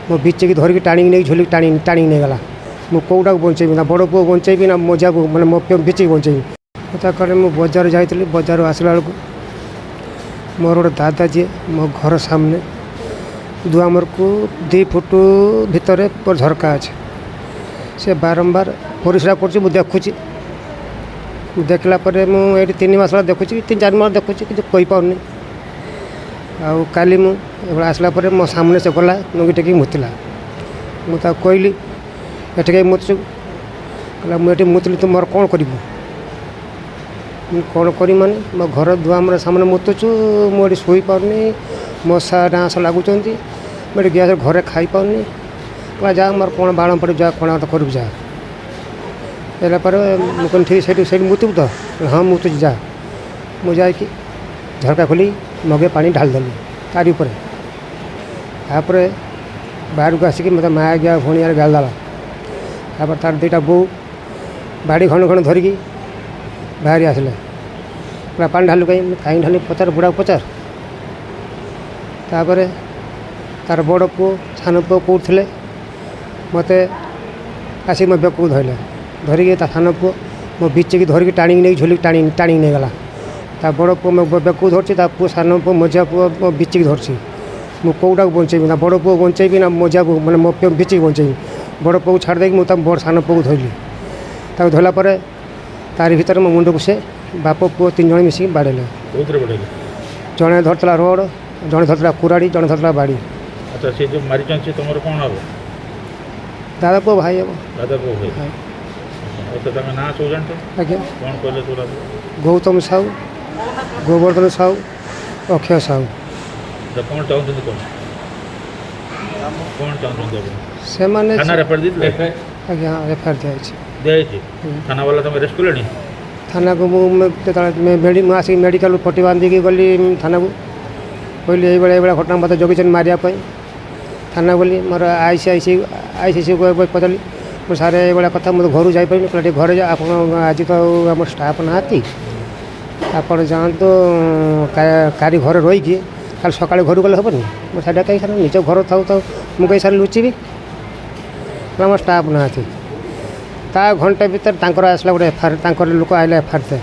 ମୋ ବିଚେକି ଧରିକି ଟାଣିକି ନେଇକି ଝୁଲିକି ଟାଣି ଟାଣିକି ନେଇଗଲା। ମୁଁ କେଉଁଟାକୁ ବଞ୍ଚେଇବି? ନା ବଡ଼ ପୁଅ ବଞ୍ଚେଇବି, ନା ମଝିଆକୁ, ମାନେ ମୋ ବିଚେକି ବଞ୍ଚେଇବି? ତାପରେ ମୁଁ ବଜାର ଯାଇଥିଲି। ବଜାରରୁ ଆସିଲା ବେଳକୁ ମୋର ଗୋଟେ ଦାଦା, ଯିଏ ମୋ ଘର ସାମ୍ନେ ଦୁଆମରକୁ 2 ଫୁଟ ଭିତରେ ମୋର ଝରକା ଅଛି, ସେ ବାରମ୍ବାର ପରିସ୍ରା କରୁଛି। ମୁଁ ଦେଖୁଛି। ମୁଁ ଦେଖିଲା ପରେ ମୁଁ ଏଇଠି 3 ମାସ ହେଲା ଦେଖୁଛି, 3-4 ମାସ ଦେଖୁଛି, କିଛି କହିପାରୁନି। ଆଉ କାଲି ମୁଁ ଏଭଳି ଆସିଲା ପରେ ମୋ ସାମ୍ନେ ସେ ଗଲା, ଲୁଙ୍ଗି ଟେକିକି ମୁତିଲା। ମୁଁ ତାକୁ କହିଲି, "ଏଠି କାହିଁ ମୁତୁଛୁ?" କହିଲା, "ମୁଁ ଏଠି ମୁତିଲି, ତୁ ମୋର କ'ଣ କରିବୁ?" ମୁଁ କ'ଣ କରିବି ମାନେ, ମୋ ଘର ଦୁଆର ସାମ୍ନେ ମୁତୁଛୁ, ମୁଁ ଏଠି ଶୋଇପାରୁନି, ମଶା ଡାଁସ ଲାଗୁଛନ୍ତି, ମୁଁ ଏଠି ଗ୍ୟାସ୍ ଘରେ ଖାଇପାରୁନି। କହିଲା, "ଯା, ମୋର କ'ଣ ବାଣ ପଡ଼ିବ, ଯା, କ'ଣ ଗୋଟେ କରିବୁ ଯା।" ହେଲା ପରେ ମୁଁ କହିଲି, "ଠିକ୍, ସେଇଠି ସେଇଠି ମୁତିବୁ ତ?" "ହଁ, ମୁତୁଛି, ଯା।" ମୁଁ ଯାଇକି ଝରକା ଖୋଲି ମଗେ ପାଣି ଢାଳିଦେଲି ତାରି ଉପରେ। ତାପରେ ବାହାରକୁ ଆସିକି ମୋତେ ମା ଗିଆ ଭଉଣୀ ଗାଳି ଦେଲା। ତାପରେ ତାର ଦୁଇଟା ବୋଉ ବାଡ଼ି ଖଣ୍ଡ ଖଣ୍ଡ ଧରିକି ବାହାରି ଆସିଲେ। କହିଲା, "ପାଣି ଢାଳିଲୁ କାହିଁ?" ମୁଁ କାହିଁ ଢାଳି, ପଚାର, ବୁଢ଼ାକୁ ପଚାର। ତାପରେ ତାର ବଡ଼ ପୁଅ, ସାନ ପୁଅ କେଉଁଠି ଥିଲେ, ମୋତେ ଆସିକି ମୋ ବେକକୁ ଧରିଲେ। ଧରିକି ତା ସାନ ପୁଅ ମୋ ବିଚେକି ଧରିକି ଟାଣିକି ନେଇକି ଝୁଲିକି ଟାଣି ଟାଣିକି ନେଇଗଲା। ତା ବଡ଼ ପୁଅ ମୋ ବେକକୁ ଧରିଛି, ତା ପୁଅ, ସାନ ପୁଅ, ମଝିଆ ପୁଅ ମୋ ବିଚେକି ଧରିଛି। ମୁଁ କେଉଁଟାକୁ ବଞ୍ଚେଇବି? ନା ବଡ଼ ପୁଅ ବଞ୍ଚେଇବି, ନା ମଝିଆକୁ, ମାନେ ମୋ ବିଚେକି ବଞ୍ଚେଇବି? ବଡ଼ ପୁଅକୁ ଛାଡ଼ି ଦେଇକି ମୁଁ ତା ବଡ଼ ସାନ ପୁଅକୁ ଧରିଲି। ତାକୁ ଧରିଲା ପରେ ତାରି ଭିତରେ ମୋ ମୁଣ୍ଡକୁ ସେ ବାପ ପୁଅ ତିନି ଜଣ ମିଶିକି ବାଡ଼େଇଲେ। କୋଉଥିରେ ବାଡ଼େଇଲେ? ଜଣେ ଧରିଥିଲା ରଡ଼, ଜଣେ ଧରିଥିଲା କୁରାଡ଼ି, ଜଣେ ଧରିଥିଲା ବାଡ଼ି। ଆଚ୍ଛା, ସେ ଯେଉଁ ମାରିଛନ୍ତି, ସେ ତୁମର କ'ଣ ହେବ? ଦାଦା ପୁଅ, ଭାଇ ହେବ। ଦାଦା ପୁଅ, ଭାଇ? ହଁ। ଆଚ୍ଛା, ତାଙ୍କ ନାଁ ସବୁ ଜାଣିଛ? ଆଜ୍ଞା। କ'ଣ କହିଲେ ସବୁ? ଗୌତମ ସାହୁ, ଗୋବର୍ଦ୍ଧନ ସାହୁ, ଅକ୍ଷୟ ସାହୁ। ଆଚ୍ଛା, କ'ଣ ଚାହୁଁଛନ୍ତି? କ'ଣ କ'ଣ ଚାହୁଁଛନ୍ତି ଆପଣ? ସେମାନେ ଥାନାରେ ଏଫଆଇଆର ଦେଇଥିଲେ? ଆଜ୍ଞା, ଏଫଆଇଆର ଦିଆଯାଇଛି। ଦିଆଯାଇଛି? ଥାନା ବାଲା ତମେ ଆରେଷ୍ଟ କଲେଣି? ଥାନାକୁ ମୁଁ ଯେତେବେଳେ ମୁଁ ଆସିକି ମେଡ଼ିକାଲରୁ ପଟି ବାନ୍ଧିକି ଗଲି ଥାନାକୁ, କହିଲି, "ଏଇଭଳିଆ ଏଇଭଳିଆ ଘଟଣା, ମୋତେ ଜଗିଛନ୍ତି ମାରିବା ପାଇଁ।" ଥାନାକୁ ଗଲି, ମୋର I C C ପଚାରିଲି ମୁଁ, "ସାର୍, ଏଇଭଳିଆ କଥା, ମୁଁ ତ ଘରୁ ଯାଇପାରିବିନି।" କହିଲେ, "ଟିକେ ଘରେ ଯା ଆପଣ, ଆଜି ତ ଆଉ ଆମର ଷ୍ଟାଫ୍ ନାହାନ୍ତି, ଆପଣ ଯାଆନ୍ତୁ, କାଲି ଘରେ ରହିକି କାଲି ସକାଳେ ଘରୁ ଗଲେ ହେବନି?" ମୁଁ ସାର୍, କାହିଁ ସାର୍, ନିଜ ଘର ଥାଉ ଥାଉ ମୁଁ କାହିଁ ସାର୍ ଲୁଚିବି? କହିଲା, "ଆମର ଷ୍ଟାଫ୍ ନାହାନ୍ତି।" ତା ଘଣ୍ଟେ ଭିତରେ ତାଙ୍କର ଆସିଲା ଗୋଟେ ଏଫଆଇଆର, ତାଙ୍କର ଲୋକ ଆସିଲେ ଏଫଆଇଆର।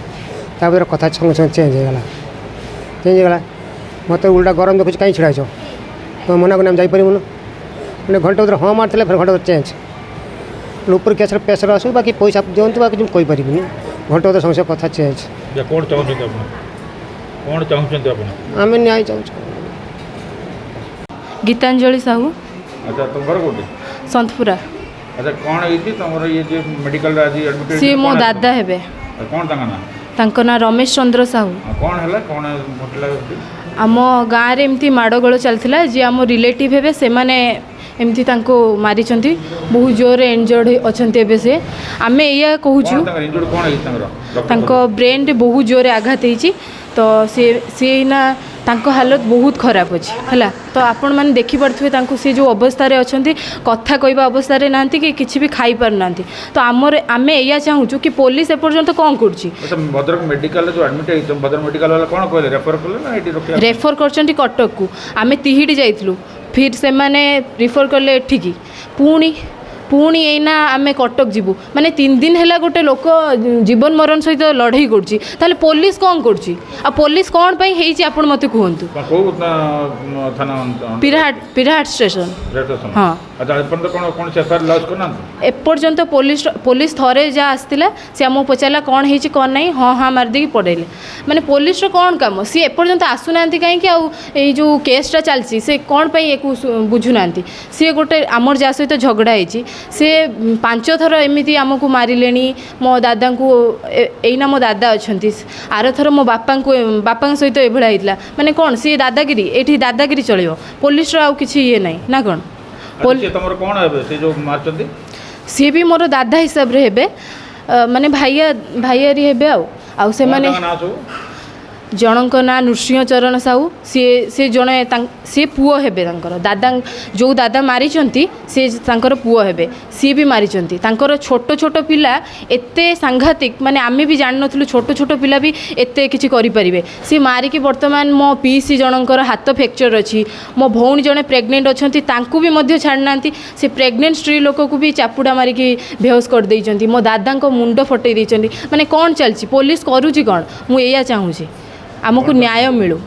ତା ଭିତରେ କଥା ସଙ୍ଗେ ସଙ୍ଗେ ଚେଞ୍ଜ ହେଇଗଲା, ଚେଞ୍ଜ ହେଇଗଲା। ମୋତେ ଉଲ୍ଟା ଗରମ ଦେଖୁଛି, "କାହିଁ ଛିଡ଼ା ହେଇଛ? ତୁମେ ମନା କଲେ ଆମେ ଯାଇପାରିବୁନୁ।" ମାନେ ଘଣ୍ଟେ ଭିତରେ ହଁ ମାରିଥିଲେ, ଫେର ଘଣ୍ଟେ ଭିତରେ ଚେଞ୍ଜ। ଉପରୁ କେସ୍ର ପ୍ରେସର ଆସୁ, ବାକି ପଇସା ଦିଅନ୍ତୁ, ବାକି ମୁଁ କହିପାରିବିନି। ଘଣ୍ଟେ ଭିତରେ ସଙ୍ଗେ ସଙ୍ଗେ କଥା ଚେଞ୍ଜ। କ'ଣ ଚାହୁଁଛନ୍ତି ଆପଣ? କ'ଣ ଚାହୁଁଛନ୍ତି ଆପଣ? ଆମେ ନ୍ୟାୟ ଚାହୁଁଛୁ। ଗୀତାଞ୍ଜଳି ସାହୁ। ଆଚ୍ଛା, ତୁମ ଘର କୋଉଠି? ସନ୍ତପୁରା। ଆଚ୍ଛା, କ'ଣ ହେଇଛି ତମର? ଇଏ ଯେ ମେଡ଼ିକାଲରେ ଆଜି ଆଡ଼ମିଟ୍? ସିଏ ମୋ ଦାଦା ହେବେ। କ'ଣ ତାଙ୍କ ନାଁ? ତାଙ୍କ ନାଁ ରମେଶ ଚନ୍ଦ୍ର ସାହୁ। କ'ଣ ହେଲା? କ'ଣ ଘଟିଲା ଏମିତି? ଆମ ଗାଁରେ ଏମିତି ମାଡ଼ଗୋଳ ଚାଲିଥିଲା। ଯିଏ ଆମ ରିଲେଟିଭ୍ ହେବେ, ସେମାନେ ଏମିତି ତାଙ୍କୁ ମାରିଛନ୍ତି। ବହୁତ ଜୋରରେ ଇଞ୍ଜର୍ଡ଼ ଅଛନ୍ତି ଏବେ ସେ। ଆମେ ଏଇଆ କହୁଛୁ। କ'ଣ ତାଙ୍କର ଇଞ୍ଜୁରି କ'ଣ ହେଇଛି ତାଙ୍କର? ଡକ୍ଟର ତାଙ୍କ ବ୍ରେନ୍ରେ ବହୁତ ଜୋରରେ ଆଘାତ ହେଇଛି। ତ ସିଏ ସିଏ ଏଇନା ତାଙ୍କ ହାଲତ ବହୁତ ଖରାପ ଅଛି ହେଲା। ତ ଆପଣମାନେ ଦେଖିପାରୁଥିବେ ତାଙ୍କୁ, ସେ ଯେଉଁ ଅବସ୍ଥାରେ ଅଛନ୍ତି, କଥା କହିବା ଅବସ୍ଥାରେ ନାହାନ୍ତି କି କିଛି ବି ଖାଇପାରୁନାହାନ୍ତି। ତ ଆମେ ଏଇଆ ଚାହୁଁଛୁ କି ପୋଲିସ ଏପର୍ଯ୍ୟନ୍ତ କ'ଣ କରୁଛି? ଆଚ୍ଛା, ଭଦ୍ରକ ମେଡ଼ିକାଲରେ ଯେଉଁ ଆଡ଼ମିଟ୍ ହେଇଛି, ଭଦ୍ରକ ମେଡ଼ିକାଲ ବାଲା କ'ଣ କହିଲେ? ରେଫର କଲେ ନା ଏଇଠି ରଖିବା? ରେଫର କରିଛନ୍ତି କଟକକୁ। ଆମେ ତିହିଡ଼ି ଯାଇଥିଲୁ, ଫିର୍ ସେମାନେ ରିଫର କଲେ ଏଠିକି। ପୁଣି ପୁଣି ଏଇନା ଆମେ କଟକ ଯିବୁ। ମାନେ 3 ଦିନ ହେଲା ଗୋଟେ ଲୋକ ଜୀବନ ମରଣ ସହିତ ଲଢ଼େଇ କରୁଛି, ତାହେଲେ ପୋଲିସ କ'ଣ କରୁଛି? ଆଉ ପୋଲିସ କ'ଣ ପାଇଁ ହେଇଛି, ଆପଣ ମୋତେ କୁହନ୍ତୁ। କେଉଁ ଥାନା? ପିରାହାଟ, ପିରାହାଟ ଷ୍ଟେସନ। ଷ୍ଟେସନ? ହଁ। ଆଚ୍ଛା, ଏପର୍ଯ୍ୟନ୍ତ କ'ଣ କୌଣସି ଏଫଆଇଆର ଲଞ୍ଚ କରିନାହାନ୍ତି? ଏପର୍ଯ୍ୟନ୍ତ ପୋଲିସ ପୋଲିସ ଥରେ ଯାହା ଆସିଥିଲା, ସେ ଆମକୁ ପଚାରିଲା କ'ଣ ହେଇଛି କ'ଣ ନାହିଁ, ହଁ ହଁ ମାରିଦେଇକି ପଳେଇଲେ। ମାନେ ପୋଲିସର କ'ଣ କାମ? ସିଏ ଏପର୍ଯ୍ୟନ୍ତ ଆସୁନାହାନ୍ତି କାହିଁକି? ଆଉ ଏଇ ଯେଉଁ କେସ୍ଟା ଚାଲିଛି, ସେ କ'ଣ ପାଇଁ ୟାକୁ ବୁଝୁନାହାନ୍ତି? ସିଏ ଗୋଟେ ଆମର ଯାହା ସହିତ ଝଗଡ଼ା ହେଇଛି, ସେ ପାଞ୍ଚ ଥର ଏମିତି ଆମକୁ ମାରିଲେଣି, ମୋ ଦାଦାଙ୍କୁ। ଏଇନା ମୋ ଦାଦା ଅଛନ୍ତି। ଆରଥର ମୋ ବାପାଙ୍କୁ, ବାପାଙ୍କ ସହିତ ଏଭଳିଆ ହେଇଥିଲା। ମାନେ କ'ଣ ସିଏ ଦାଦାଗିରି? ଏଇଠି ଦାଦାଗିରି ଚଳିବ? ପୋଲିସର ଆଉ କିଛି ଇଏ ନାହିଁ ନା କ'ଣ? ଆଚ୍ଛା, ସେ ତମର କ'ଣ ହେବେ, ସେ ଯେଉଁ ମାରିଛନ୍ତି? ସିଏ ବି ମୋର ଦାଦା ହିସାବରେ ହେବେ, ମାନେ ଭାଇଆ ଭାଇଆରି ହେବେ। ଆଉ ଆଉ ସେମାନେ କ'ଣ ତାଙ୍କ ନାଁ ସବୁ? ଜଣଙ୍କ ନାଁ ନୃସିଂହ ଚରଣ ସାହୁ। ସିଏ ସେ ଜଣେ, ସିଏ ପୁଅ ହେବେ ତାଙ୍କର। ଦାଦା, ଯେଉଁ ଦାଦା ମାରିଛନ୍ତି, ସେ ତାଙ୍କର ପୁଅ ହେବେ। ସିଏ ବି ମାରିଛନ୍ତି। ତାଙ୍କର ଛୋଟ ଛୋଟ ପିଲା, ଏତେ ସାଂଘାତିକ, ମାନେ ଆମେ ବି ଜାଣିନଥିଲୁ ଛୋଟ ଛୋଟ ପିଲା ବି ଏତେ କିଛି କରିପାରିବେ। ସିଏ ମାରିକି ବର୍ତ୍ତମାନ ମୋ ପିଇସି ଜଣଙ୍କର ହାତ ଫ୍ରାକ୍ଚର୍ ଅଛି। ମୋ ଭଉଣୀ ଜଣେ ପ୍ରେଗନେଣ୍ଟ ଅଛନ୍ତି, ତାଙ୍କୁ ବି ମଧ୍ୟ ଛାଡ଼ିନାହାନ୍ତି। ସେ ପ୍ରେଗନେଣ୍ଟ ସ୍ତ୍ରୀ ଲୋକକୁ ବି ଚାପୁଡ଼ା ମାରିକି ବେହୋସ କରିଦେଇଛନ୍ତି। ମୋ ଦାଦାଙ୍କ ମୁଣ୍ଡ ଫଟେଇ ଦେଇଛନ୍ତି। ମାନେ କ'ଣ ଚାଲିଛି? ପୋଲିସ କରୁଛି କ'ଣ? ମୁଁ ଏଇଆ ଚାହୁଁଛି, ଆମକୁ ନ୍ୟାୟ ମିଳୁ।